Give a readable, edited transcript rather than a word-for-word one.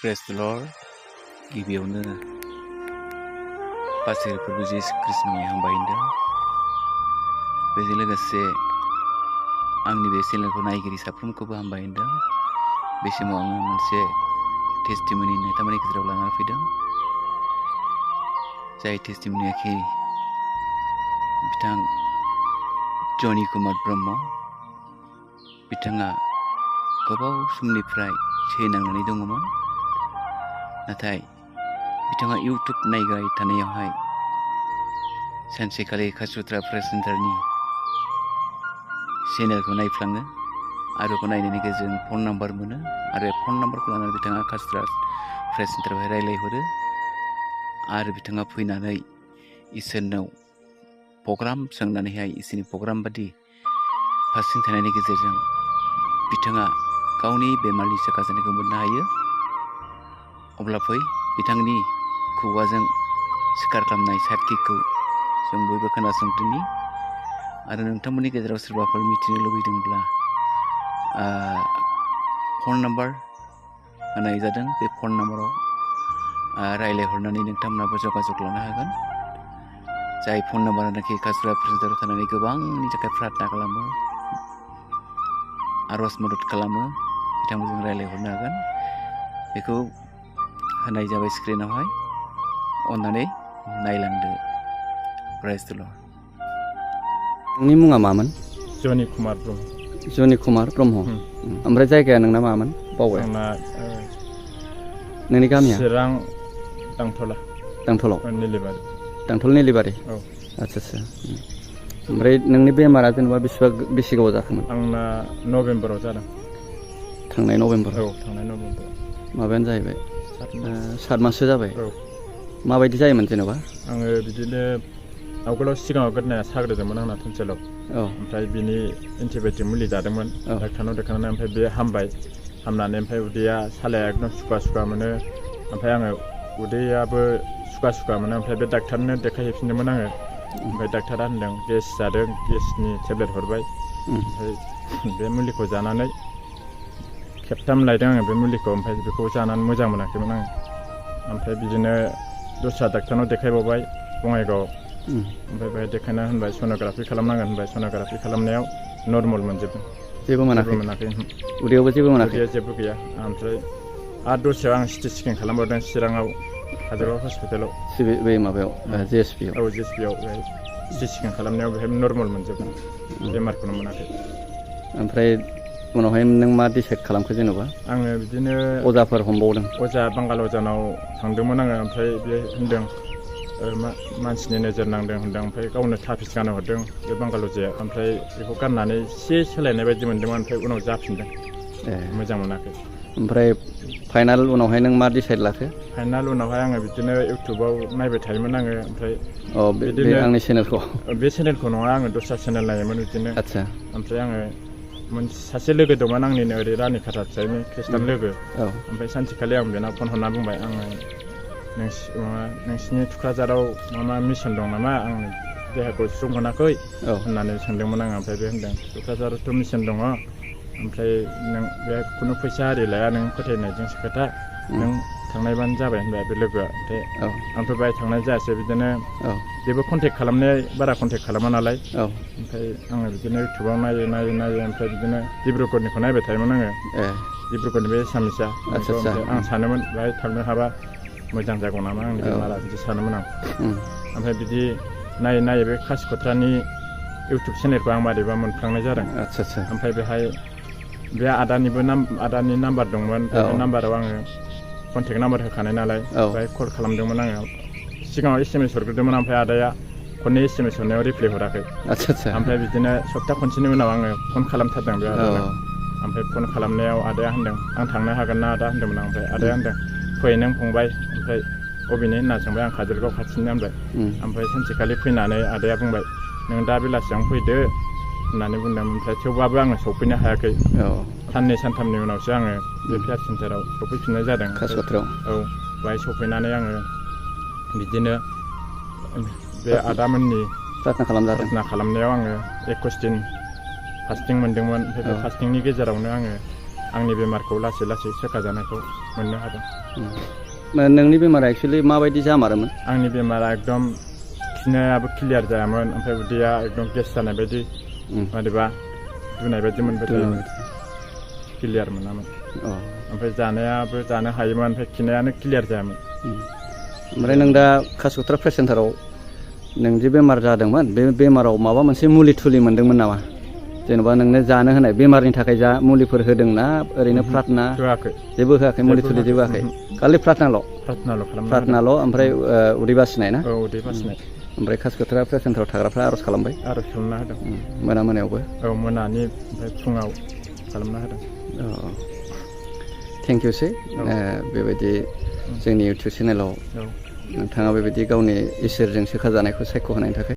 Praise the Lord. गिबियावनो बासिर फोरबो जिसु ख्रीष्टनि हामबाय होनदों। बेजों लोगोसे आंनि बे चेनेलखौ नायगिरि साफ्रोमखौबो हामबाय होनदों। बे समाव आङो मोनसे टेस्टिमनि नोंथांमोननि गेजेराव लानानै फैदों। जाय टेस्टिमनियाखि बिथां जनि कुमार ब्रह्म। बिथाङा गोबाव समनिफ्राय सैनांनानै दङमोन। नाथाय बिथाङा इउटुब नायबाय थानायावहाय सानसेखालि कashikotra प्रेसेन्टारनि चेनेलखौ नायफ्लाङो आरो बेखौ नायनायनि गेजेरजों फन नाम्बार मोनो आरो फन नाम्बारखौ लानानै बिथाङा कashikotra प्रेसेन्टारावहाय रायज्लायहरो आरो बिथाङा फैनानै इसोरनाव प्रग्राम सोंनानैहाय इसोरनि प्रग्राम बादि फारसेथिं थानायनि गेजेरजों बिथाङा गावनि बेमारनि सोखाजानायखौ मोननो हायो। अब्ला फै बिथांनि खुगाजों सिखार खालामनाय साखिखौ जों बयबो खोनासंदिनि आरो नोंथांमोननि गेजेराव सोरबाफोर मिथिनो लुबैदोंब्ला फन नाम्बार होनाय जादों। बे फन नाम्बाराव रायज्लायहरनानै नोंथांमोनाबो जगाजग लानो हागोन। जाय फन नाम्बारानोखि कashikotra प्रेसेन्टाराव थानानै गोबांनि थाखाय प्रार्थना खालामो, आरज मदद खालामो, बिथांमोनजों रायज्लायहरनो हागोन। बेखौ होनाय जाबाय स्क्रिनावहाय, अन्नानै नायलांदो। प्राइज द लर्ड। नोंनि मुङा मामोन? जनि कुमार ब्रह्म। जनि कुमार ब्रह्म। ओमफ्राय जायगाया नोंना मामोन? बावबाय। आंना नोंनि गामिया? चिरां दांथला। दांथलाव? निलिबारि। दांथल निलिबारि? औ। आच्छा। ओमफ्राय नोंनि बेमारा जेनेबा बेसे गोबाव जाखोमोन? आंना नभेम्बराव जादों। थांनाय नभेम्बर? औ, थांनाय नभेम्बर। माबायानो जाहैबाय 7 माससो जाबाय। औ। माबायदि जायोमोन जेनेबा? आङो बिदिनो आवगोलाव सिगाङाव गोदनाया साग्रोदोंमोन आंना टन्सिलाव। औ। ओमफ्राय बिनि एन्टिबायटिक मुलि जादोंमोन। डाक्टारनाव देखायनानै ओमफ्राय बे हामबाय। हामनानै ओमफ्राय उदैया सालाया एकदम सुखा मोनो। ओमफ्राय आङो उदैयाबो सुखा मोनो। ओमफ्राय बे डाक्टारनो देखायहैफिनदोंमोन आङो। ओमफ्राय डाक्टारा होनदों गेस जादों, गेसनि टेब्लेट हरबाय। ओमफ्राय बे मुलिखौ जानानै खेबथाम लायदों आङो बे मुलिखौ। ओमफ्राय बेखौ जानानै मोजां मोनाखैमोन आङो। ओमफ्राय बिदिनो दस्रा डाक्टारनाव देखायबावबाय बङाइगावआव। ओमफ्राय बेहाय देखायना होनबाय सन'ग्राफि खालामनांगोन होनबाय। सन'ग्राफि खालामनायाव नर्मेल मोनजोबदों। जेबो मोनाखै। उदैयावबो जेबो मोनाखै? उदैया जेबो गैया। ओमफ्राय आरो दस्रायाव आं सिटि स्केन खालामबावदों चिराङाव काजलगाव हस्पिटालाव। बे माबायाव JSP आव? औ, JSP आव बेहाय सिटि स्केन खालामनायाव बेहाय नर्मेल मोनजोबदों। बेमारखौनो मोनाखै। ओमफ्राय उनावहाय नों मा डिसाइड खालामखो जेन'बा? आङो बिदिनो अजाफोर हमबावदों? अजा बांगाल अजानाव थांदोंमोन आङो। ओमफ्राय बे होनदों मानसिनि नोजोर नांदों होनदों। ओमफ्राय गावनो थाफिस गानहो हरदों बे बांगाल अजाया। ओमफ्राय बेखौ गाननानै एसे सोलायनाय बायदि मोनदोंमोन। ओमफ्राय उनाव जाफिनदों। मोजां मोनाखै। ओमफ्राय फाइनाल उनावहाय नों मा डिसाइड लाखो? फाइनाल उनावहाय आङो बिदिनो इउटुबाव नायबाय थायोमोन आङो। ओमफ्राय बे आंनि चेनेलखौ? बे चेनेलखौ नङा, आङो दस्रा चेनेल नायोमोन बिदिनो। आच्छा। ओमफ्राय आङो सासे लोगो दंमोन आंनिनो ओरै रानिखाथा फिसायनि खृष्टान लोगो। ओमफ्राय सानसेखालि आं बेनाव फन हरना बुंबाय, आङो नोंसिनि थुक्राझाराव मा मिसन दं नामा? आंनि देहाखौ स्ट्रं मोनाखै होननानै सोंदोंमोन आङो। ओमफ्राय बे होनदों थुक्राझारावथ' मिसन दङ। ओमफ्राय नों बे खुनु फैसा आरि लाया, नों फोथायनायजोंसो खोथा, नों थांनायबानो जाबाय होनबाय बे लोगोआ। ओमफ्राय आंथ' बाहाय थांनाय जायासै। बिदिनो जेबो कन्टेक्ट बारा कन्टेक्ट खालामा नालाय। ओमफ्राय आङो बिदिनो इउटुबाव नायो। ओमफ्राय बिदिनो डिब्रुगड़निखौ नायबाय थायोमोन आङो। डिब्रुगड़नि बे एसामिसआ। ओमफ्राय आं सानोमोन बेहाय थांनो हाबा मोजां जागौ नामा आंनि बेमारा, बिदि सानोमोन आं। ओमफ्राय बिदि नायै बे कashikotraनि इउटुब चेनेलखौ आं मारैबा मोनफ्लांनाय जादों। ओमफ्राय बेहाय बे आदानि नाम्बार दंमोन। बे नाम्बाराव आङो कन्टेक्ट नाम्बार होखानाय नालाय बेहाय कल खालामदोंमोन आङो। सिगाङाव SMS हरग्रोदोंमोन। ओमफ्राय आदाया खननै SMS हरनायाव रिप्लाय हराखै। ओमफ्राय बिदिनो सप्ता खनसेनि उनाव आङो फन खालामथारदों बे आदानो। ओमफ्राय फन खालामनायाव आदाया होनदों आं थांनो हागोन ना आदा होनदोंमोन आं। ओमफ्राय आदाया होनदों फै नों फंबाय। ओमफ्राय बबेनि होनना सोंबाय आं, काजलगाव खाथिनि होनबाय। ओमफ्राय सानसेखालि फैनानै आदाया बुंबाय नों दा बेलासियावनो फैदो होननानै बुंदों। ओमफ्राय थेवबाबो आङो सौफैनो हायाखै। साननै सानथामनि उनावसो आङो बे केयार सेन्टाराव सौफैफिननाय जादों। कashikotraयाव? औ। बेहाय सौफैनानै आङो बिदिनो बे आदामोननि प्रार्थना खालामनायाव आङो 21 दिन फास्टिं मोनदोंमोन। ओमफ्राय बे फास्टिंनि गेजेरावनो आङो आंनि बेमारखौ लासै लासै सोखाजानायखौ मोननो हादों। नोंनि बेमारा एक्सुवेलि माबायदि जामारोमोन? आंनि बेमारा एकदम खिनायाबो क्लियार जायामोन, ओमफ्राय उदैया एकदम गेस जानाय बायदि मारैबा दुनाय बायदि मोनबाय थायोमोन, क्लियार मोनामोन। ओमफ्राय जानायाबो जानो हायोमोन, ओमफ्राय खिनायानो क्लियार जायामोन। ओमफ्राय नों दा कासिकत्रा प्रेस सेन्टाराव नों जे बेमार जादोंमोन बे बेमाराव माबा मोनसे मुलि थुलि मोन्दोंमोन नामा? जेनेबा नोंनो जानो होनाय बेमारनि थाखाय जा मुलिफोर होदोंना ओरैनो प्रार्थना? होआखै, जेबो होआखै, मुलि थुलि जेबो होआखै, खालि प्रार्थनाल'? प्रार्थनाल' ओमफ्राय उदै बासिनाय ना? औ, उदै बासिनाय। ओमफ्राय कासिकत्रा प्रेस सेन्टाराव थाग्राफ्रा आर'ज खालामबाय? आर'ज खालामना होदों। मोनायावबो? औ, मोनानि ओमफ्राय फुङाव खालामना होदों। थेंक इउसै बेबायदि जोंनि इउटुब चेनेलाव नोंथाङा बेबायदि गावनि इसोरजों सोखाजानायखौ सायख'होनायनि थाखाय।